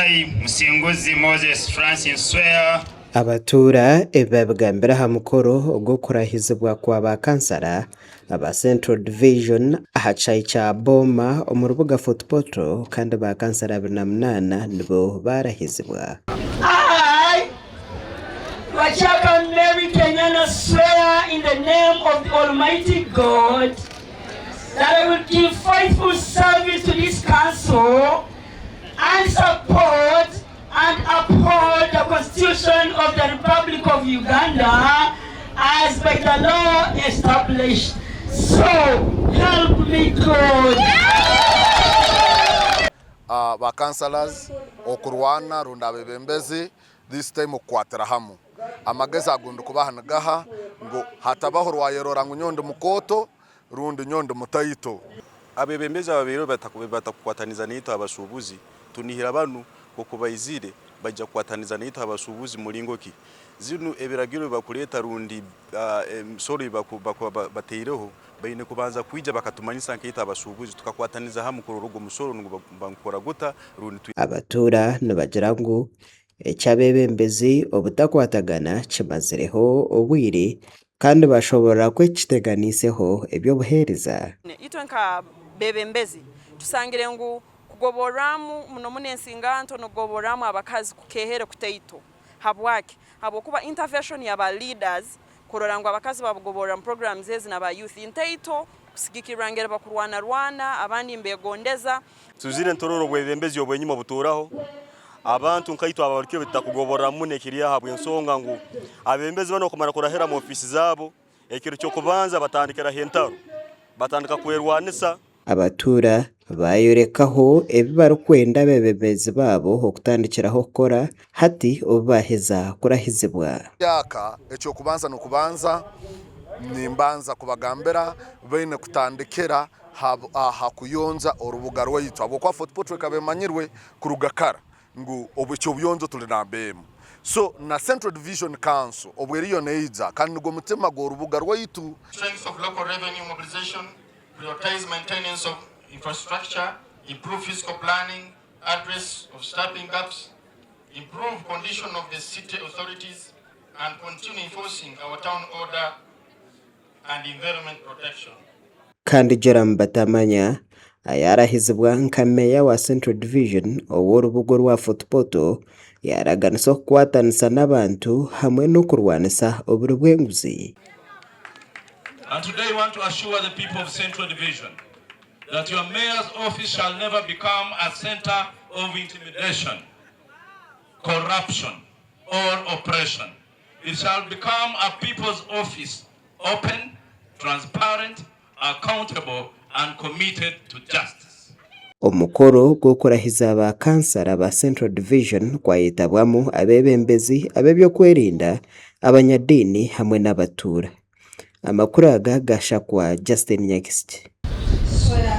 I, Musinguzi Moses Francis swear. Abatuura ebi babigambire aha mukoro ogw'okurahizibwa kwa ba kansara aba Central Division aha kishaayi kya Boma omu rubuga Fort Portal kandi ba kansara 28 nibo baarahizibwa. I, Rwachaka Mary Kenyana swear in the name of the Almighty God that I will give faithful service to this council and support and uphold the Constitution of the Republic of Uganda as by the law established. So help me God. Ba councillors okurwana rundi abebembezi this time okukwatira hamu. Amagezi agu ndikubaha nigaha ngu hatabaho rwayerora ngu nyowe ndi mukooto rundi nyowe ndi mutaito. Abebembezi ababaireho batakukwataniza naitwe abashubuzi, tunihira banu nkoku baizire baija kukwataniza naitwe abashubuzi muringo ki? Zinu ebiragiro ebibakureeta rundi emisoro ei bakuba bataireho baine kubanza kwija bakatumanyisa nkaitwe abashubuzi tukakwataniza hamu kurora ogu omusoro nigukora guta rundi. Abatuura nibagira ngu eky'abeebembezi obutakwatagana kimazireho obwire kandi bashoborora ku ekiteganiiseho eby'obuheereza. Itwe nka bebembezi tusangire ngu kugoborramu muno muno ensinganto n'okugoborramu abakazi kukehere kutaito. Habwaki? Habwokuba intervention ya ba leaders kurora ngu abakazi babugoborra mu programs ezi na ba youth ntaito kusigikirra ngeri bakurwanarwana abandi nibegondeza. Tuzire niturora obwebembezi obw'enyima obutuuraho, abantu nkaitwe ababarukire tutakugoborra muno ekiri aha habw'ensonga ngu abebembezi banu okumara kurahira mu ofiisi zaabo, ekiro ky'okubanza batandikiraho entaro, batandika kwerwanisa. Abatuura baayorekaho ebi barikwenda abeebembezi baabo okutandikiraho kukora hati obu baaheza kurahizibwa. Aka eky'okubanza n'okubanza nimbanza kubagambira baine kutandikira aha kuyonja orubuga rwaitu ahabw'okuba Fort Portal ekaba emanyirwe kuruga kara ngu eky'obuyonjo turi namba emwe. So na Central Division Council obu eriyo neija kandi nigwo mutima gw'orubuga rwaitu. Strength of local revenue mobilization, prioritize maintenance of infrastructure, improve physical planning, address of staffing gaps, improve condition of the city authorities and continue enforcing our town order and environment protection. Kandi Joram Batamanya ayaarahizibwa nka Meeya wa Central Division ow'orubuga orwa Fort Portal yaaraganisa okukwatanisa n'abantu hamwe n'okurwanisa oburi bw'enguzi. And today we want to assure the people of Central Division that your mayor's office shall never become a center of intimidation, corruption or oppression. It shall become a people's office, open, transparent, accountable and committed to justice. Omukoro gw'okurahiza ba kansara ba Central Division gwayetabwamu abeebembezi ab'eby'okwerinda, abanyadiini hamwe n'abatuura. Amakuru aga gashakwa Justin Nyakisikye. Swear.